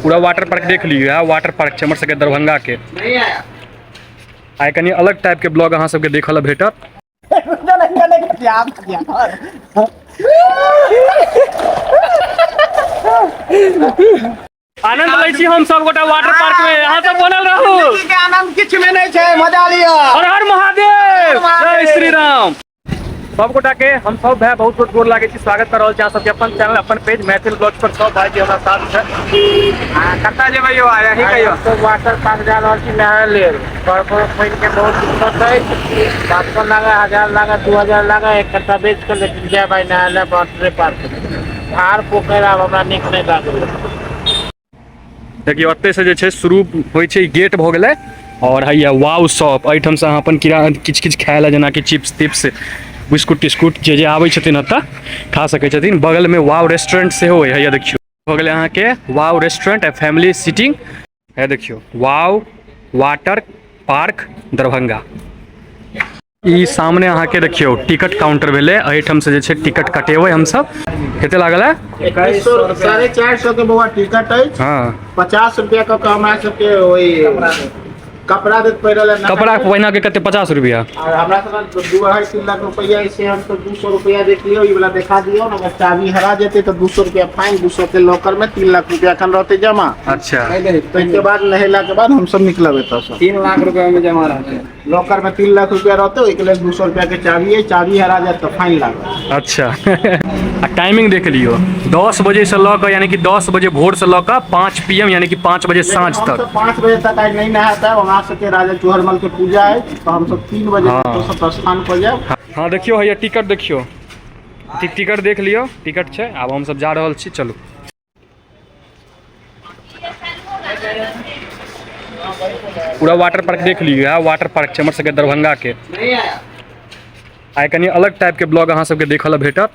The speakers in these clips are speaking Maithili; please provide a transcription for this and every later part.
पूरा वाटर पार्क देख लियौ। इएह वाटर पार्क छै हमर सबके दरभंगा के। आइ कनि अलग टाइप के ब्लॉग अहाँ सबके देखऽ लए भेटत। आनंद लै छी हम सब गोटा वाटर पार्क में, अहाँ सब बनल रहू। के आनंद किछु में नहीं छै, मजा लिअ। हर हर महादेव, जय श्री राम। सब गोटा के हम सब भाई बहुत बहुत गोर लागै छी, स्वागत कर रहल छी अहाँ सबके अपन चैनल अपन पेज मैथिल ब्लॉग्स पर। सब भाई जी हमरा साथ छै। कतऽ जेबै यौ? आइ अहीं कहियौ। हम वाटर पार्क जा रहल छी नहाय लेल। घर पर पानि के बहुत दिक्कत अछि। 500 लागे, 1000 लागे, 2000 लागे, एक कट्टा बेच कऽ लेकिन जायब आइ नहाय लए वाटरे पार्क। धार पोखरि आब हमरा नीक नहि लागैए। देखियौ ओतय से जे छै शुरू होइ छै, गेट भऽ गेलै और हैया वाव शॉप। एहिठाम से अहाँ अपन किरा किछु किछु खाय लए जेनाकि चिप्स तिप्स बिस्कुट तिस्कुट जे जे आबै छथिन एतऽ खा सकै छथिन। बगलमे वाव रेस्टोरेंट सेहो अइ। हैया देखियौ भऽ गेलै अहाँके वाव रेस्टोरेंट आ फैमिली सीटिंग। हैया देखियौ वाव वाटर पार्क दरभंगा। ई सामने अहाँके देखियौ टिकट काउंटर भेलै। एहिठाम से जे छै टिकट कटेबै हमसब। कते लागल है? 450 के बौआ टिकट अछि। हाँ। 50 रुपया कऽ के हमरा सबके ओहि कपड़ा देत पहिरऽ लए। कपड़ा पहिना के कते? 50 रुपया। और हमरा सब 2.5-3 लाख रुपया से हम सब 200 रुपया देख लियौ, ई वाला देखा दियौ ने। अगर चाबी हरा जेतै तऽ 200 रुपया फाइन, 200 के लॉकर में 3 लाख रुपया एखन रहतै जमा। अच्छा। ताहिके बाद नहेला के बाद हम सब निकलब एतऽ से। 3 लाख रुपया में जमा रहतै। लॉकर में 3 लाख रुपया रहतै, ओहिके लेल 200 रुपया के चाबी है, चाबी हरा जायत तऽ फाइन लागत। अच्छा, आ टाइमिंग देख लियौ, 10 बजे से लऽ कऽ यानी कि 10 बजे भोर से लऽ कऽ 5 पी एम यानी कि 5 बजे साँझ हमसब तक। 5 बजे तक आइ नहीं नहा पायब, हमरा सबके राजा चूहड़मल के पूजा अछि तऽ हमसब 3 बजे तक सब प्रस्थान कऽ जायब। हाँ देखियौ हैया टिकट देखियौ, टिकट देख लियौ, टिकट छै। आब हमसब जा रहल छी, चलू। पूरा वाटर पार्क देख लियौ। इएह वाटर पार्क छै हमर सबके दरभंगा के। आइ कनि अलग टाइप के ब्लॉग अहाँ सबके देखऽ लए भेटत।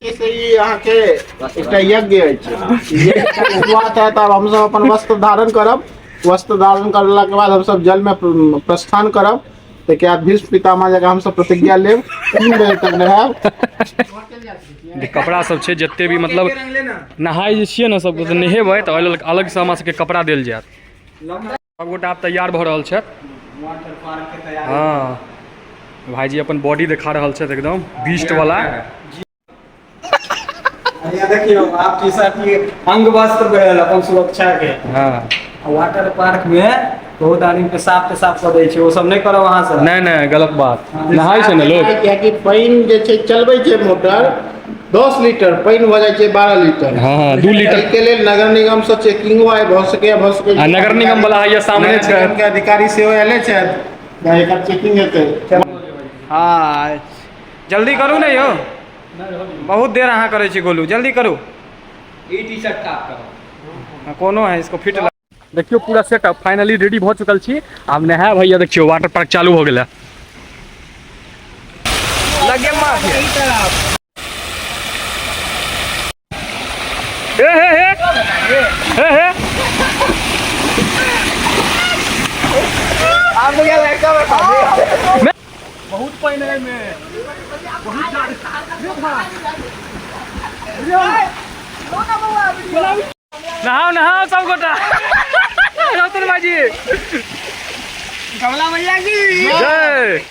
से ई अहाँके एकटा यज्ञ अछि, यज्ञ शुरुआत है। तब हमसब अपन वस्त्र धारण करब। वस्त्र धारण करला के बाद हमसब जल में प्रस्थान करब। ताहिके बाद भीष्म पितामह जकाँ हमसब प्रतिज्ञा लेब, 3 बजे तक नहायब। कपड़ा सब छै जते भी मतलब नहाय जे छियै ने सब तऽ नहेबै तऽ ओहि लेल अलगसँ हमरा सबके कपड़ा देल जायत। सब गोटा आब तैयार भऽ रहल छथि। हाँ भाईजी अपन बॉडी देखा रहल छथि एकदम बीस्ट वाला। देखियौ आप टी शर्ट अंग वस्त्र भेल अपन सुरक्षा के। हाँ। वाटर पार्क में बहुत आदमी पेशाब तेशाब कऽ दै छै, ओ सब नहि करब अहाँ सब। नहि नहि गलत बात, नहाय छै ने लोग। कियाकि पानि जे छै चलबै छै मोटर, 10 लीटर पानि भऽ जाइ छै 12 लीटर। हाँ, हाँ, 2 लीटर। एहिके लेल नगर निगम से चेकिंगो आइ भऽ सकैए, भऽ सकैए। आ नगर निगम वाला हैया सामने नगर छै। निगम के अधिकारी सेहो आयले छथि, एकर चेकिंग हेतै। हाँ जल्दी करू ने यौ, बहुत देर अहाँ करै छी गोलू, जल्दी करू। ई टी शर्ट साफ करो। कोनो है इसको फिट। देखियौ पूरा सेटअप फाइनली रेडी भऽ चुकल छी, आब नहायब। भैया देखियौ वाटर पार्क चालू भऽ गेलै। लगे माफिया। हे हे हे हे हे बहुत पानि है में, बहुत ज्यादा। नहाओ नहाओ सब गोटा। रतन भाईजी कमला मैया की जय।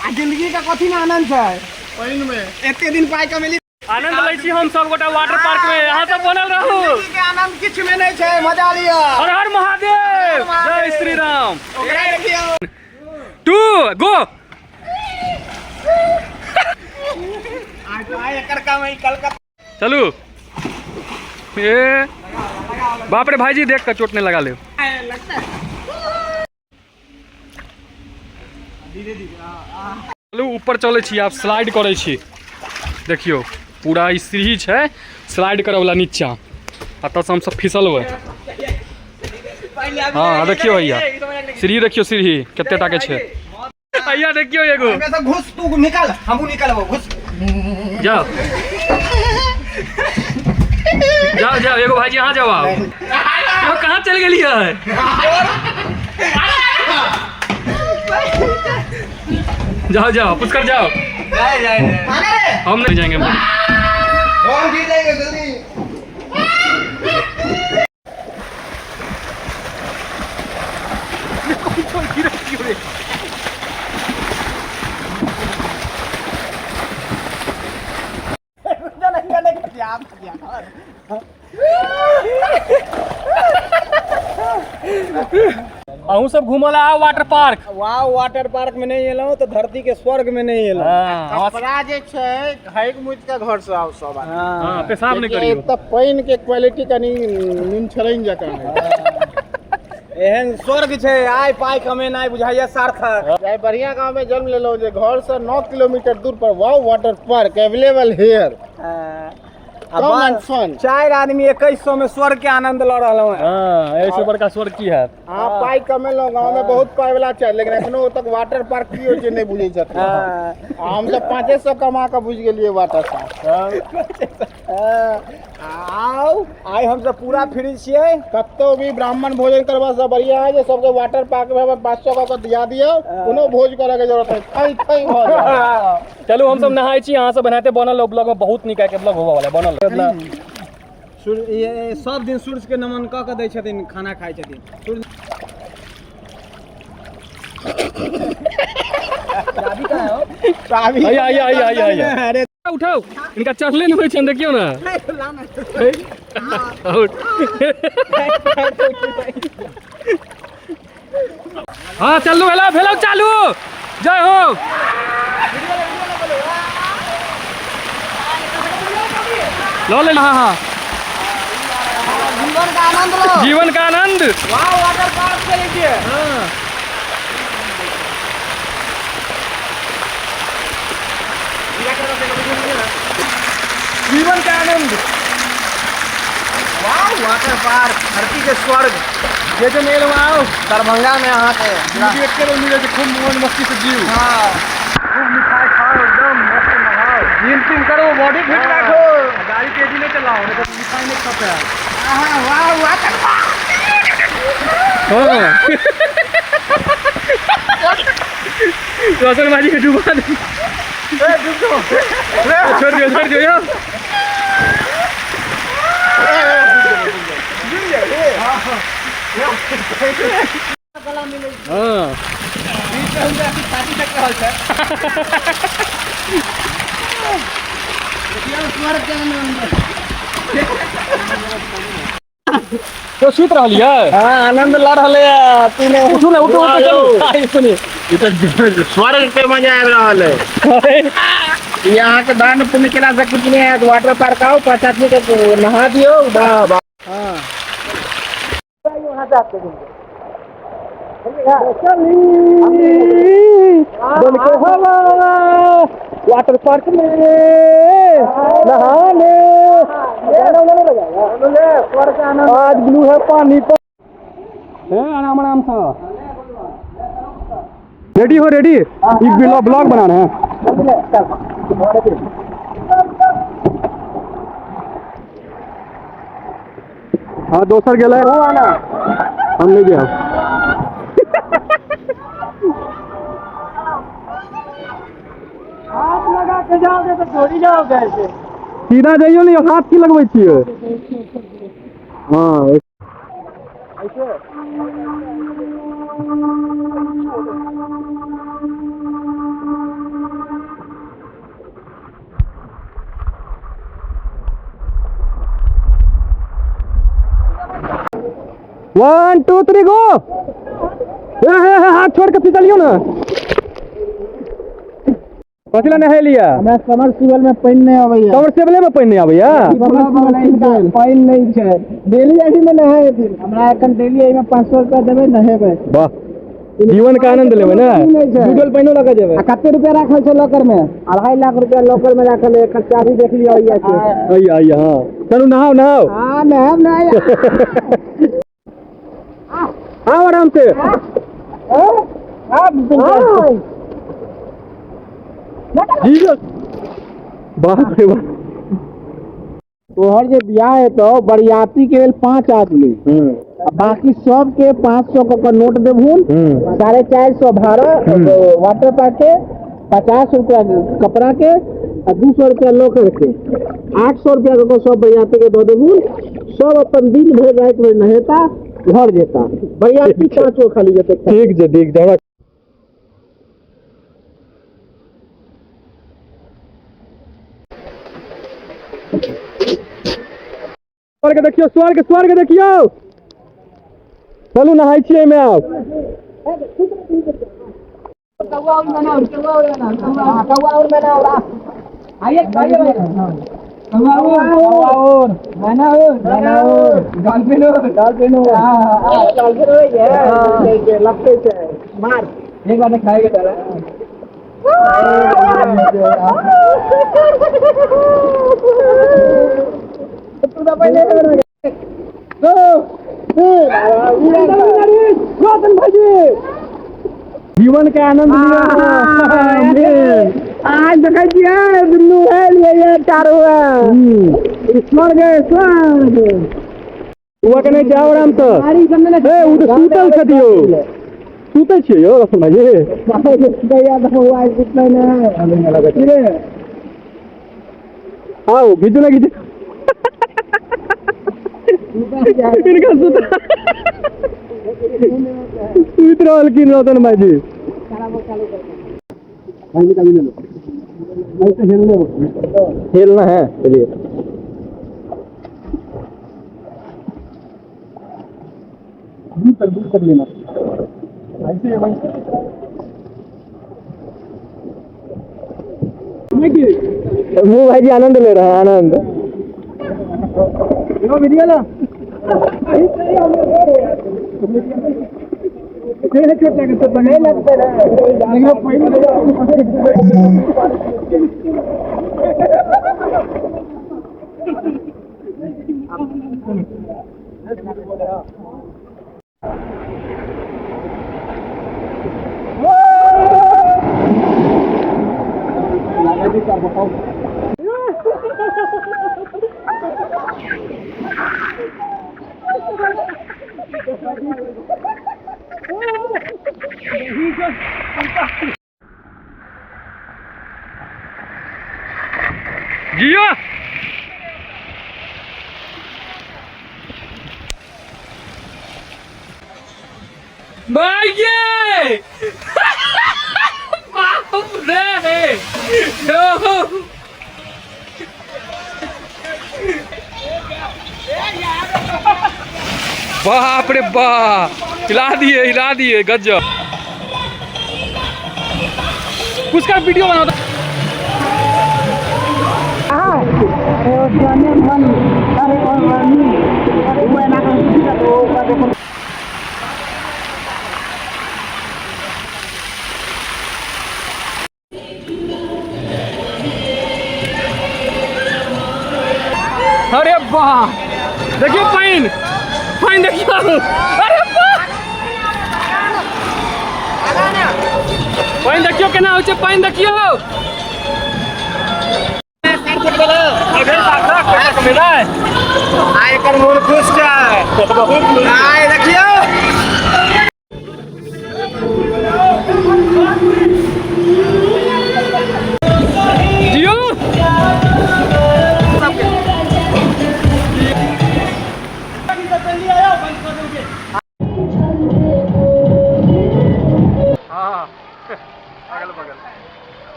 आ जिंदगी का कथी में आनंद छै? पानि में। एते दिन पाइ कमेली। आनंद लै छी हम सब गोटा वाटर पार्क में, अहाँ सब बनल रहू। जिंदगी के आनंद किछु में नहीं छै, मजा लिअ। हर हर महादेव, जय श्री राम। ओकरा देखियौ। 2 गो। आइ एकर काम है कलकत्ता। चलू। ए बाप रे भाईजी देख कर चोट नहीं लगा ले। चलू ऊपर चलै छी, आब स्लाइड करै छी। देखियौ पूरा ई सीढ़ी छै स्लाइड करऽ वाला नीचा, एतऽ से हमसब फिसलबै। हाँ देखियौ भैया सीढ़ी, देखियौ सीढ़ी कते टा के छै। भैया देखियौ एगो एहिमे से घुस, तू निकल, हमहूँ निकलबो, घुस। जाओ जाओ जाओ, एगो भाईजी अहाँ जाओ। आब यो कहाँ चल गेलियै? जाओ जाओ पुष्कर जाओ। हम नहीं जाएंगे। हम गिर जाएंगे जल्दी। अहूँ सब घूमऽ ला आउ water park. Wow water park में नहीं एलहुँ तऽ धरती के स्वर्ग में नहीं एलहुँ। कपड़ा जे छै घाइक मुइत के घर से आउ सब आदमी। हाँ, पेशाब नहीं करियो। एक तऽ पानि के क्वालिटी कनि नुनछड़ैन जकाँ है। एहन स्वर्ग छै, आइ पाइ कमेनाइ बुझाइया सार्थक। जाय बढ़िया गांव में जन्म लेलहुँ जे घर से 9 किलोमीटर दूर पर wow water park available here. Come and fun. 4 आदमी 2100 में स्वर्ग के आनंद लऽ रहलहुँ हैं। हाँ, ऐसे बड़का स्वर्ग की है। अहाँ पाइ कमेलहुँ, गाँव में बहुत पाइ वाला छै, लेकिन एखनो तक वाटर पार्क की होइ छै नहि बुझै छथिन। आ हमसब 500 कमा कऽ बुझि गेलियै वाटर पार्क। आउ आइ हमसब पूरा फ्री छियै। कतौ भी ब्राह्मण भोजन करबा से बढ़िया है जे सबके वाटर पार्क में हमर 500 कऽ के दिया दियौ, कोनो भोज करऽ के जरूरत नहि, थै थै भऽ जायत। चलू हमसब नहाय छी, अहाँ सब एनाहिते बनल ब्लॉग में बहुत नीक आइके ब्लॉग होबऽ वाला बनल। सूर्य सब दिन सूर्य के नमन कऽ के दै छथिन, खाना खाइ छथिन। सूर्य आइया आइया आइया आइया आइया। अरे उठाओ, इनका चढ़ले नहीं होइ छनि, देखियौ ना। हाँ चलू, भेलो भेलो चालू, जय हो। लो ले, हाँ हाँ, जीवन का आनंद लो, जीवन का आनंद। वाह वाटर पार्क चले लीजिए। हाँ। जीवन का आनंद, वाह वाटर पार्क, धरती के स्वर्ग। जे जे नहीं एलहुँ आउ। दरभंगा में अहाँ के जिंदगी एके बेर मिलै छै, खूब मोन मस्ती से जीउ, हाँ, खूब मिठाई खाओ, एकदम मस्त नहाओ, जिम तिम करो, बॉडी फिट रखो, गाड़ी तेजी नहीं चलाओ, नहीं तो मिठाई नहीं खा पाए। वाह वाटर पार्क। हाँ। रोशन भाजी के डुबा दे। छोड़ दियो, छोड़ दियो यार। हाँ। तो सुत रहलियै? हाँ, आनंद ल रहलै है। तू ने उठू ना, उठू, उठू, चलू। आइ सुनी। ई तऽ स्वर्ग के मजा आबि रहल है। ई अहाँके दान पुण्य केला से कुछ नहीं आयत। वाटर पार्क आओ, 5 आदमी के नहा दियौ, वाह वाह। वाटर पार्क में नहाने आज ब्लू है पानी पर। आराम आराम से रेडी हो, रेडी। एक ब्लॉग बना रहे हैं। हाँ दोसर गेलै, हम नहीं गए। हाथ लगा के जाओगे तो थोड़ी जाओगे ऐसे। सीधा जाइयो नहीं, हाथ की लगबै छियै। हाँ 1 2 3 गो। हाथ छोड़ के फिसलियो ना। कथी ला नहेलिया? हमरा समरसीबल में पानि नहि अबैया। समरसीबले में पानि नहि अबैया? पानि नहि छै, डेली एही में नहेथिन। हमरा एखन डेली एही में 500 रुपया देबै, नहेबै। वाह, जीवन का आनंद लेबै ने। डूबल पानिओ लऽ के जेबै। आ कते रुपया राखल छै लॉकर में? 2.5 लाख रुपया लॉकर में राखल है। एकर चाबी देख लियौ हैया के। आइया आइया, हाँ चलू नहाओ नहाओ। हाँ नहायब नहायब। आओ आराम से। जीवन बाप रे बाप। तोहर जे बियाह हेतौ, बरियाती के लेल 5 आदमी, बाकी सबके 500 के नोट देबहुन, 450 भाड़ा वाटर पार्क के, 50 रुपया कपड़ा के आ 200 रुपया लॉकर के, 800 रुपया के सब बरियाती के दऽ देबहुन। सब अपन दिन भरि राति भरि नहेता, घर जेता। बरियाती 5 गो खाली जेतै। ठीक छै, ठीक छै। स्वर्ग देखियौ, स्वर्ग, स्वर्ग देखियौ। चलू नहाय छियै एहिमे आब। जीवन के आनंद लिअ। आज देखै छियै दुनू एलियै चारू स्वर्ग स्वर्ग। हुआ के नहि जाओ आराम से। ए उ तऽ सुतल छथि यौ, सुतै छियै यौ रोशन भाईजी। आओ घिचू ना, घिचू इनका। सुति रहलखिन रोशन भाईजी। खेलना है, चलिए। दूर तक, दूर तक लेना, ऐसे वैसे। मुँह भाईजी आनंद ले रहे हैं, आनंद। जियो भाई, बाप रे। बाप रे बाप, हिला दिए, हिला दिए गजब। उसका वीडियो बनाओ। अरे वाह, देखियो पाइन, पाइन देखियो। अरे वाह, पानि देखियो केना होइ छै, पानि देखियो। आइ एकर मोन खुश छै। आइ देखियो।